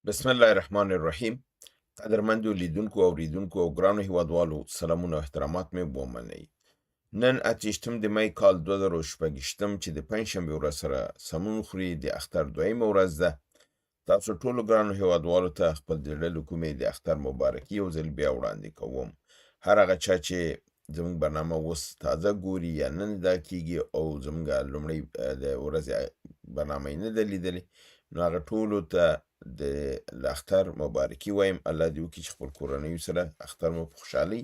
بسم الله الرحمن الرحیم. قدرمندو لیدونکو، اوریدونکو او ګرانو هیوادوالو، سلامونه او احترامات مې ومنئ. نن 28 د می کال 2026 چې د پنجشنبې ورځ سره سمون خوري، د اختر دویمه ورځ ده. تاسو ټولو ګرانو هیوادوالو ته خپل د زړه له کومې د اختر مبارکي یو ځل بیا وړاندې کوم. هر هغه چا چې زموږ برنامه اوس تازه ګوري یا نن دا کیږي او زموږ لومړۍ د ورځې برنامه یې نه ده لیدلې، نو هغه ټولو ته د اختر مبارکي وایم. الله دې وکړي چې خپل کورنیو سره اختر مو په خوشحالۍ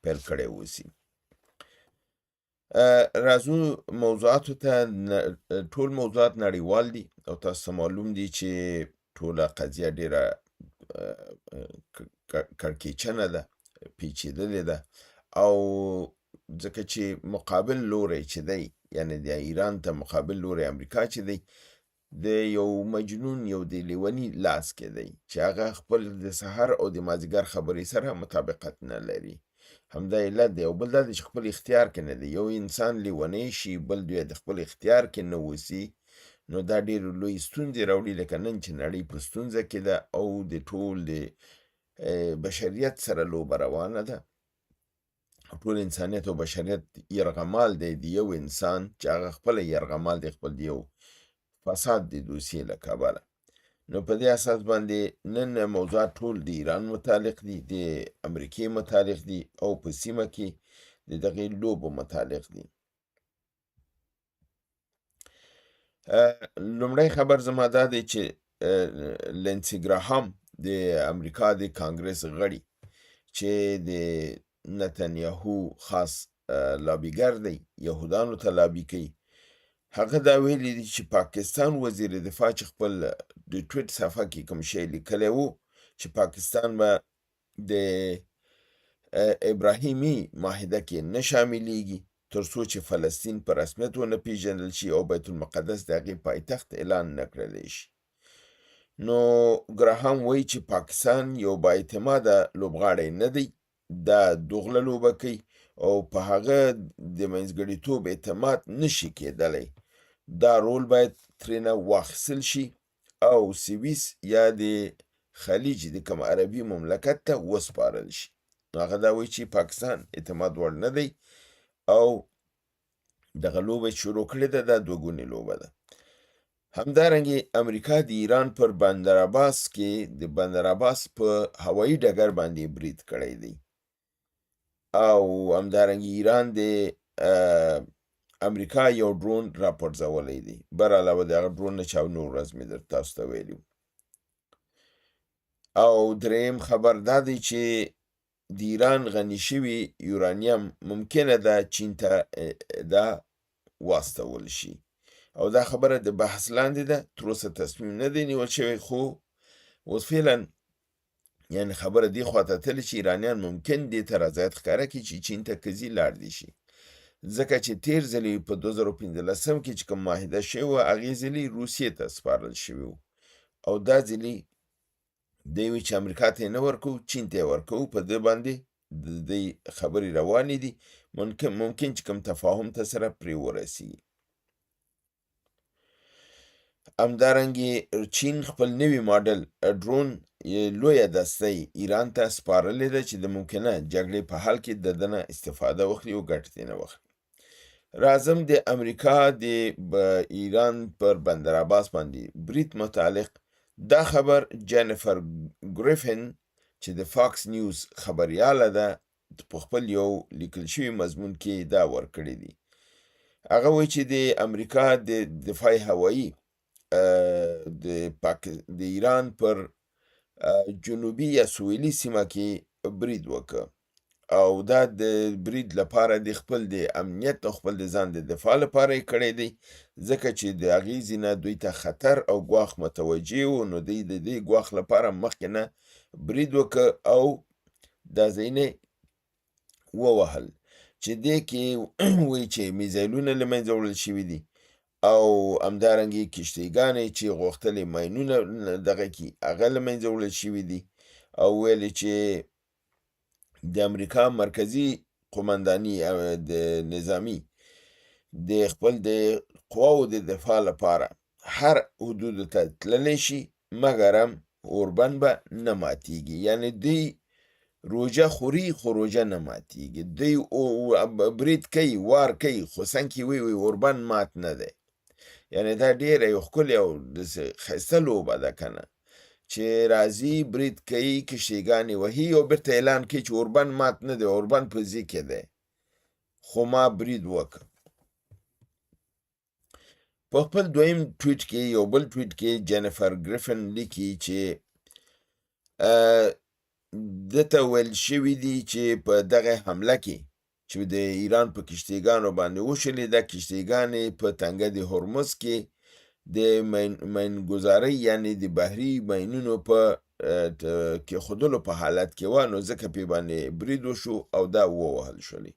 پیل کړی اوسي. راځو موضوعاتو ته. ټول موضوعات نړیوال دي او تاسو ته معلوم دي چې ټوله قضیه ډیره کړکېچنه ده، پیچېدلې ده، او ځکه چې مقابل لوری چې دی، یعنې د ایران ته مقابل لوری امریکا چې دی، د یو مجنون، یو د لیوني لاس کې دی چې هغه خپل د سحر او د مازیګر خبرې سره مطابقت نه لري. همدا علت دی. او بل دا دی چې خپل اختیار کې نه دی. یو انسان لیونی شي، بل دوی د خپل اختیار کې نه وسی، نو دا ډېر لوی ستونزې راوړي، لکه نن چې نړۍ په ستونزه کې ده او د ټول د بشریت سره لوبه روانه ده. ټول انسانیت او بشریت یرغمال دی د یو انسان چې هغه خپله یرغمال دی خپل د یو فساد د دوسیې له کبله. نو په دې اساس باندې نن موضوعات ټول د ایران متعلق دي، د امریکې متعلق دي او په سیمه کې د دغې لوبو متعلق دي. لومړی خبر زما دا دی چې لینسي ګراهام، د امریکا د کانګرس غړي چې د نتنیاهو خاص لابیګر دی، یهودانو ته لابي کوي، هغه دا ویلي دي چې پاکستان وزیر دفاع چې خپل د ټویټ صفحه کې کوم شی لیکلی وو چې پاکستان به د ابراهیمي معاهده کې نه شاملیږي تر څو چې فلسطین په رسمیت ونه پیژندل شي او بیت المقدس د هغې پایتخت اعلان نه کړلی شي. نو ګراهام وایي چې پاکستان یو با اعتماده لوبغاړی نه دی، دا دوغله لوبه کوي او په هغه د منځګړیتوب اعتماد نشي کېدلی. دا رول باید ترېنه واخیستل شي او سویس یا د خلیج د کوم عربي مملکت ته وسپارل شي. نو هغه دا وایي چې پاکستان اعتماد وړ نه دی او دغه لوبه شروع کړې ده، دا دوه ګونې لوبه ده. همدارنګه امریکا د ایران پر بندر عباس کې د بندر عباس په هوایي ډګر باندې برید کړی دی، او همدارنګه ایران د امریکا یو ډرون راپرځولی دی، بر علاوه د هغه ډرون نه چې نور ورځ مې در تاسو ته ویلي. او دریم خبر دا دی چې د ایران غني شوي یورانیم ممکنه ده چین ته دا واستول شي، او دا خبره د بحث لاندې ده، تر اوسه تصمیم نه دی نیول شوی، خو اوس فعلا یعنی خبره دې خواته تللې چې ایرانیان ممکن دې ته رضایت ښکاره کړي چې چین ته کزي لاړ دي شي، ځکه چې تېر ځلې په 2015 کې چې کوم معاهده شوې وه هغې ځلې روسیې ته سپارل شوي وو، او دا ځلې دی وایي چې امریکا ته یې نه ورکوو، چین ته یې ورکوو. په دې باندې د دوی خبرې روانې دي، ممکن چې کوم تفاهم ته سره پرې ورسیږي. همدارنګه چین خپل نوي ماډل ډرون لویه دسته ایران ته سپارلې ده چې د ممکنه جګړې په حال کې د ده نه استفاده وکړي او ګټه ترې نه واخلي. راځم د امریکا د ایران پر بندر عباس باندې برید متعلق. دا خبر جینیفر ګریفن چې د فاکس نیوز خبریاله ده په خپل یو لیکل شوي مضمون کې دا ورکړی دی. هغه وایي چې د امریکا د دفاع هوایي د ایران پر جنوبي یا سویلي سیمه کې برید وکړ، او دا د برید لپاره د خپل د امنیت او خپل د ځان د دفاع لپاره یې کړی دی، ځکه چې د هغې ځینه دوی ته خطر او ګواښ متوجه و، نو دوی د دې ګواښ لپاره مخکې نه برید وکړ او دا ځایونه ووهل، چې دې کې وایي چې میزایلونه له منځه وړل شوي دي، او همدارنګه کښتیګانې چې غوښتلې ماینونه دغه کي هغه له منځه وړل شوي دي، او ویل چې د امریکا مرکزي قومنداني د نظامي د خپل د قواو د دفاع لپاره هر حدودو ته تللی شي، مګرم اوربند به نه ماتیږي. یعنی دوی روژه خوري خو روژه نه ماتیږي، دوی برید کوي، وار کوي، خو څنګه کې وایي اوربند مات نه دی. یعنی دا ډېره یو ښکلې او داسې ښایسته لوبه ده که نه، چې راځي برید کوي، کښتیګانې وهي او بیرته اعلان کوي چې اوربند مات نه دی، اوربند په ځای کې دی، خو ما برید وکړ. په خپل دویم ټویټ کې، یو بل ټویټ کې جینیفر ګریفن لیکي چې ده ته ویل شوي دي چې په دغه حمله کې چې د ایران په کښتیګانو باندې وشولې، دا کښتیګانې په تنګه د هرمز کې د ماینګذارۍ یعنی د بحري ماینونو په کېښودلو په حالت کې وه، نو ځکه پې باندې برید وشو او دا ووهل شولې.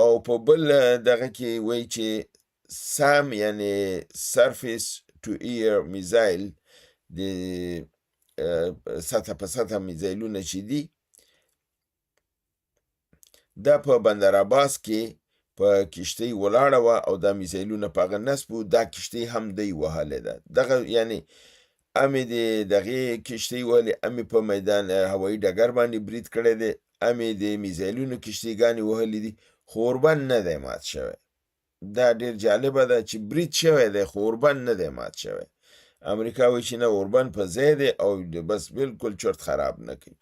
او په بل دغه کې وایي چې سام یعنی سرفیس ټو ایر میزایل، د سطح په سطح میزایلونه چې دي، دا په بندر عباس کې په کښتۍ ولاړه وه او دا میزایلونه په هغه نصب وو، دا کښتۍ هم دی وهلې ده. دغه یعنی هم یې د دغې کښتۍ وهلې، هم یې په میدان هوایي ډګر باندې برید کړی دی، هم یې د میزایلونو کښتیګانې وهلې دي، خو اوربند نه دی مات شوی. دا ډېر جالبه ده چې برید شوی دی خو اوربند نه دی مات شوی. امریکا وایي چې نه، اوربند په ځای دی او بس بالکل چرت خراب نه کوي.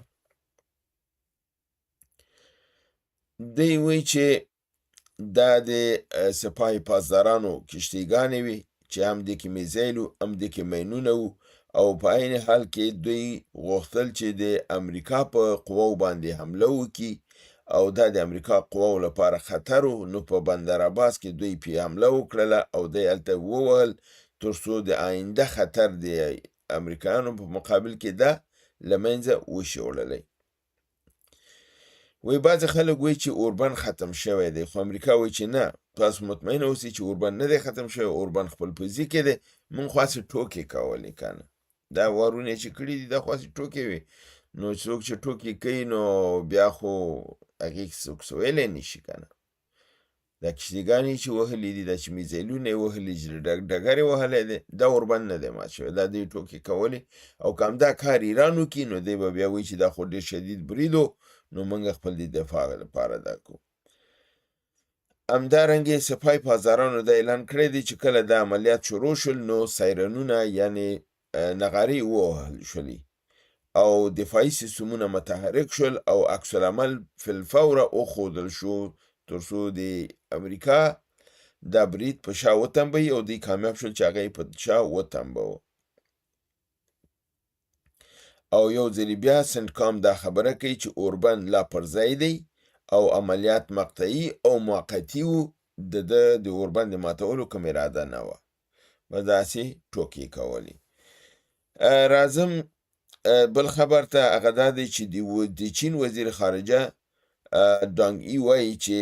دی وایي چې دا د سپاه پاسدارانو کښتیګانې وې چې هم دې کې میزایل وو، هم دې کې ماینونه وو، او په عین حال کې دوی غوښتل چې د امریکا په قواو باندې حمله وکړي او دا د امریکا قواو لپاره خطر و، نو په بندر عباس کې دوی پې حمله وکړله او دی هلته ووهل تر څو د آینده خطر د امریکایانو په مقابل کې دا له منځه وشي وړلی. وایي بعضې خلک وایي چې اوربند ختم شوی دی، خو امریکا وایي چې نه، تاسو مطمئن اوسئ چې اوربند نه دی ختم شوی، اوربند خپل په ځای کې دی، موږ خو هسې ټوکې کولې که نه، دا وارونه چې کړي دي دا خو هسې ټوکې وې، نو څوک چې ټوکې کوي نو بیا خو هغې څوک څه ویلی نه شي که نه. دا کښتیګانې چې وهلې دي، دا چې میزایلونه یې وهلي، چې ډګر یې وهلی دی، دا اوربند نه دی مات شوی، دا دوی ټوکې کولې. او که همدا کار ایران وکړي نو دی به بیا وایي چې دا خو ډېر شدید برید و، نو موږ خپل د دفاع لپاره دا کوو. همدارنګه سپاه پاسدارانو دا اعلان کړی دی چې کله دا عملیات شروع شول نو سایرنونه یعنی نغارې ووهل شولې او دفاعي سیستمونه متحرک شول او عکس العمل فی الفوره وښودل شو تر څو د امریکا دا برید په شا وتمبوي، او دوی کامیاب شول چې هغه یې په شا وتمبوه. او یو ځلې بیا سنټکام دا خبره کوي چې اوربند لا پر ځای دی او عملیات مقطعي او موقتي وو، د ده د اوربند د ماتولو کوم اراده نه وه، بس داسې ټوکې کولې. راځم بل خبر ته، هغه دا دی چې د چین وزیر خارجه دانګ ای وایي چې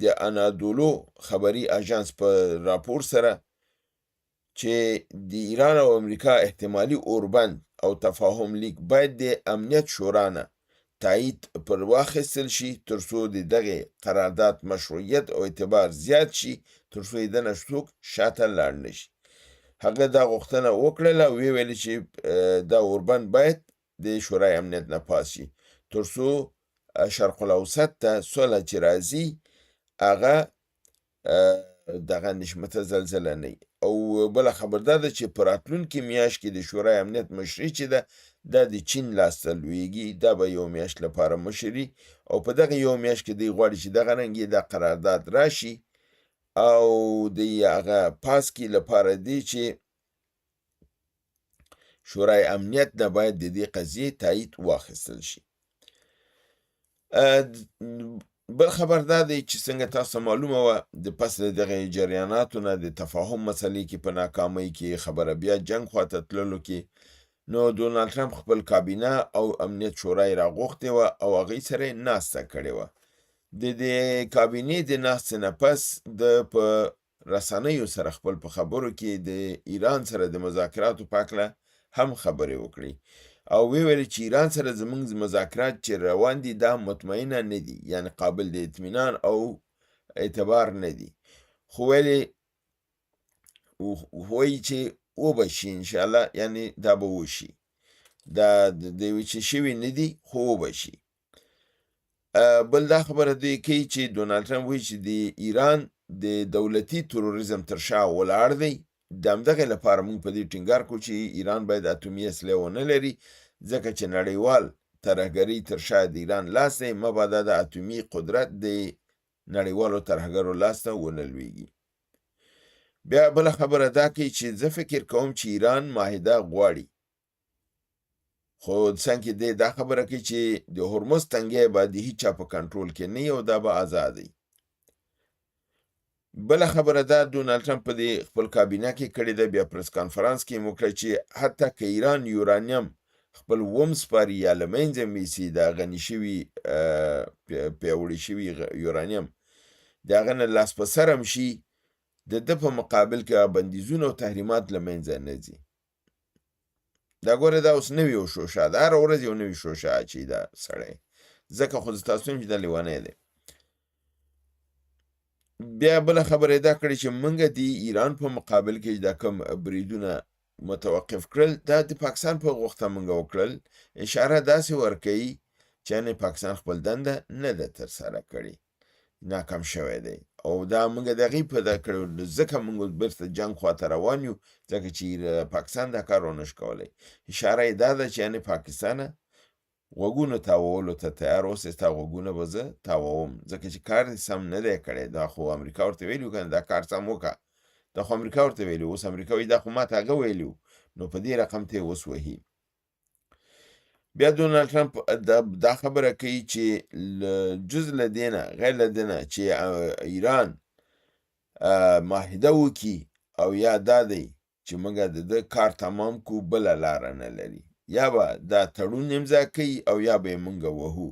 د انادولو خبري اژانس په راپور سره چې د ایران او امریکا احتمالي اوربند او تفاهم لیک باید د امنیت شورا نه تایید پر واخیستل شي تر څو د دغې قرارداد مشروعیت او اعتبار زیات شي، تر څو یې دنه څوک شاته لاړ نه شي. هغه دا غوښتنه وکړله او ویې ویل چې دا اوربند باید د شورای امنیت نه پاس شي تر څو شرق الاوسط ته سوله چې راځي هغه دغه نشمته زلزله نه وي. او بله خبر دا ده چې په راتلونکې میاشت کې د شورای امنیت مشري چې ده دا د چین لاس ته لویږي، دا به یو میاشت لپاره مشري، او په دغه یو میاشت کې دوی غواړي چې دغه رنګ یې دا قرارداد راشي او دوی هغه پاس کړي لپاره دی چې شورای امنیت نه باید د دې قضیې تایید واخیستل شي. بل خبر دا دی چې څنګه تاسو معلومه وه د پس له دغې جریاناتو نه د تفاهم مسلې کې په ناکامۍ کې خبره بیا جنګ خواته تللو کې، نو ډونالد ټرمپ خپل کابینه او امنیت شورا یې راغوښتې وه او هغوی سره یې ناسته کړې وه. د دې کابینې د ناستې نه پس د په رسنیو سره خپل په خبرو کې د ایران سره د مذاکراتو په هکله هم خبرې وکړې او ویې ویل چې ایران سره زمونږ مذاکرات چې روان دي دا مطمئنه نه دي، یعنی قابل د اطمینان او اعتبار نه دي، خو ویلې وایي چې وبه شي انشاءالله، یعنی دا به وشي. دا دی وی چې شوي نه دي خو وبه شي. بل دا خبره دوی کوي چې ډونالډ ټرمپ وایي چې د ایران د دولتي تروریزم تر شا ولاړ دی. د همدغې لپاره موږ په دې ټینګار کوو چې ایران باید اتومي اسلحه ونه لري، ځکه چې نړیوال ترهګرۍ تر شا د ایران لاس دی، مبادا د اتومي قدرت د نړیوالو ترهګرو لاس ته ونه لویږي. بیا بله خبره دا کوي چې زه فکر کوم چې ایران معاهده غواړي، خو څنګه دی دا خبره کوي چې د هرمز تنګی به د هیچا په کنټرول کې نه او دا به آزاد وي. بله خبره دا ډونالډ ټرمپ په دې خپل کابینه کې کړې ده، بیا پریس کانفرنس کې یې وکړه چې حتی که ایران یورانیم خپل ومسپاري یا له منځه یوسي، دا غني شوي پیاوړي شوي یورانیم د هغه نه لاس په سر هم شي، د ده په مقابل کې بندیزونه او تحریمات له منځه نه ځي. دا ګوره دا اوس نوې یو شوشه ده، هره ورځ یو نوې شوشه اچوي دا سړی، ځکه خو زه تاسو وایم چې دا لیونی دی. بیا بله خبره یې دا کړې چې موږ د ایران په مقابل کې دا کوم بریدونه متوقف کړل، دا د پاکستان په غوښته موږ وکړل. اشاره داسې ورکوي چې یعنې پاکستان خپل دنده نه ده ترسره کړې، ناکام شوی دی، او دا موږ د هغې په دا کړو، ځکه موږ بېرته جنګ خواته روان یو، ځکه چې پاکستان دا کار ونه شو کولی. اشاره یې دا ده چې یعنې پاکستانه غوږونو تاوولو ته تیار اوسې، ستا غوږونه به زه تاووم، ځکه چې کار دې سم نه دی کړی. دا خو امریکا ورته ویلي وو که نه دا کار سم وکړه، دا خو امریکا ورته ویلي وو، اوس امریکا وایي دا خو ما ته هغه ویلي وو، نو په دې رقم ته یې اوس وهي. بیا ډونالډ ټرمپ دا خبره کوي چې جز له دې نه، غیر له دې نه چې ایران معاهده وکړي او یا دا دی چې موږ د ده کار تمام کو، بله لاره نه لري، یا به دا تړون امضا کوي او یا به یې موږ وهو.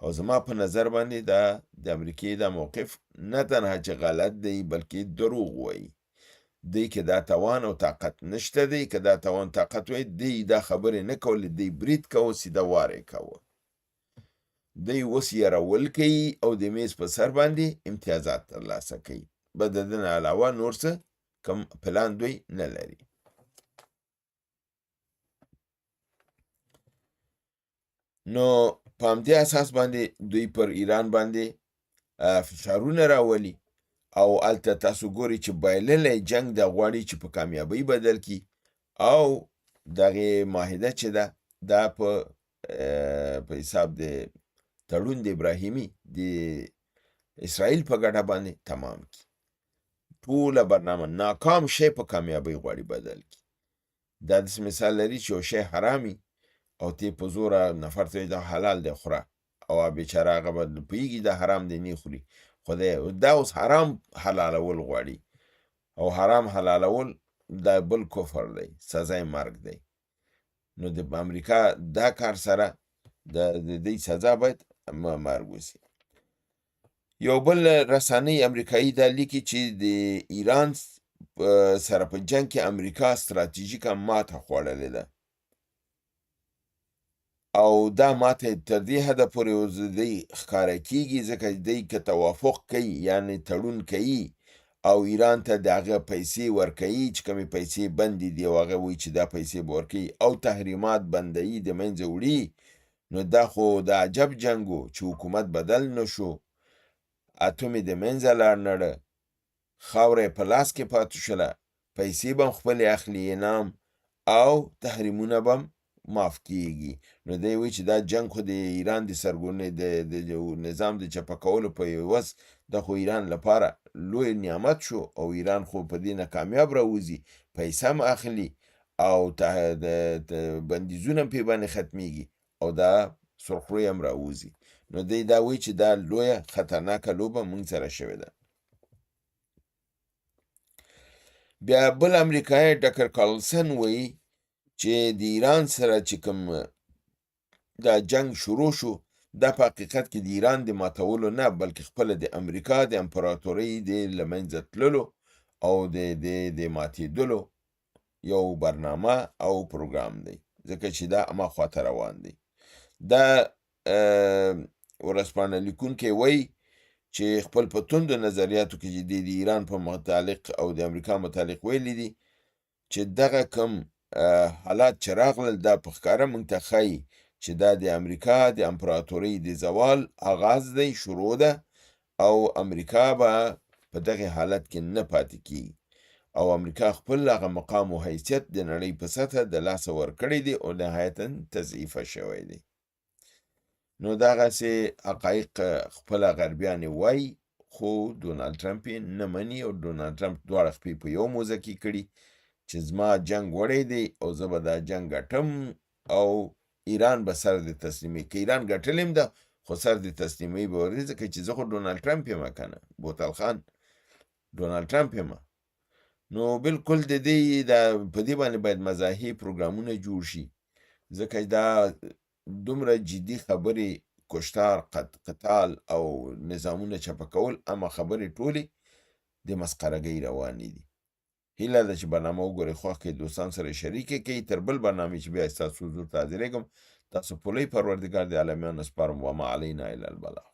او زما په نظر باندې دا د امریکې دا موقف نه تنها چې غلط دی بلکې دروغ وایي. دی که دا توان او طاقت نشته دی، که دا توان طاقت وای دی دا خبرې نه کولې، دی برید کوه، سیده وار یې کاوه. دی اوس یرول کوي او د میز په سر باندې امتیازات ترلاسه کوي، به د ده نه علاوه نور څه کوم پلان دوی نه لري. نو په همدې اساس باندې دوی پر ایران باندې فشارونه راولي او هلته تاسو ګورئ چې بایللی جنګ دا غواړي چې په کامیابۍ بدل کړي، او دغې معاهده چې ده دا په حساب د تړون د ابراهیمي د اسرائیل په ګټه باندې تمام کړي. ټوله برنامه ناکام شی په کامیابۍ غواړي بدل کړي. دا داسې مثال لري چې یو شی حرامي او ته په زوره نفر ته دا حلال دی خوره، او بیچاره هغه به پوهېږي دا حرام دی نه خوري، خو دی دا اوس حرام حلالول غواړي، او حرام حلالول دا بل کفر دی، سزای مرګ دی. نو د امریکا دا کار سره د دې سزا باید مرګ وسي. یو بل رسانۍ امریکایي دا لیکي چې د ایران سره په جنګ کې امریکا ستراتیژیکه ماته خوړلې ده، او دا ماته تر دې حده پورې اوس دی ښکاره کیږي، ځکه دی که توافق کوي یعنې تړون کوي او ایران ته د هغه پیسې ورکوي چې کومې پیسې بندې دي او هغه وایي چې دا پیسې به ورکوي او تحریمات بندوي د منځه وړي، نو دا خو د عجب جنګ و چې حکومت بدل نه شو، اتوم یې د منځه لاړ نړه، خاوره یې په لاس کې پاتې شوله، پیسې به هم خپلې اخلي انعام او تحریمونه به هم معاف کیږي. نو دی وایي چې دا جنګ خو د ایران د سرګونې د نظام د چپه کولو په عوض دا خو ایران لپاره لوی نعمت شو، او ایران خو په دې نه کامیاب راوځي، پیسې هم اخلي او بندیزونه هم پرې باندې ختمیږي او دا سرخروی هم راوځي. نو دی دا وایي چې دا لویه خطرناکه لوبه موږ سره شوې ده. بیا بل امریکایي ډاکټر کارلسن وایي چې د ایران سره چې کوم دا جنگ شروع شو، دا په حقیقت کې د ایران د ماتولو نه بلکې خپله د امریکا د امپراتورۍ د له منځه تللو او د ماتېدلو یو برنامه او پروګرام دی، ځکه چې دا اما خواته روان دی. دا ورځپاڼه لیکونکی وایي چې خپل په توندو نظریاتو کې چې د ایران په متعلق او د امریکا متعلق ویلي دي چې دغه کوم حالات چې راغلل، دا په ښکاره موږ ته ښایي چې دا د امریکا د امپراتورۍ د زوال آغاز دی، شروع ده، او امریکا به په دغه حالت کې نه پاتې کیږي، او امریکا خپل هغه مقام او حیثیت د نړۍ په سطح د لاسه ورکړی دی او نهایتا تضعیفه شوی دی. نو دغسې حقایق خپله غربیان یې وایي، خو ډونالډ ټرمپ یې نه مني، او ډونالډ ټرمپ دواړه خپې په یو موزه کې کړي چې زما جنګ وړی دی او زه به دا جنګ ګټم او ایران به سر د تسلیمي، که ایران ګټلی هم ده خو سر د تسلیمي به ورځي، ځکه چې زه خو ډونالډ ټرمپ یم که نه، بوتل خان ډونالډ ټرمپ یم. نو بالکل د دې دا په دې باندې باید مزاحي پروګرامونه جوړ شي، ځکه دا دومره جدي خبرې، کشتار، قتال او نظامونه چپه کول، اما خبرې ټولې د مسخرګۍ روانې دي. هیله ده چې برنامه وګورئ، خوښ کړئ، دوستان سره شریکې کړئ. تر بل برنامې چې بیا ستاسو حضور ته حاضرېږم، تاسو په لوی پروردګار د عالمیانو سپارم. وما علینا الا البلاغ.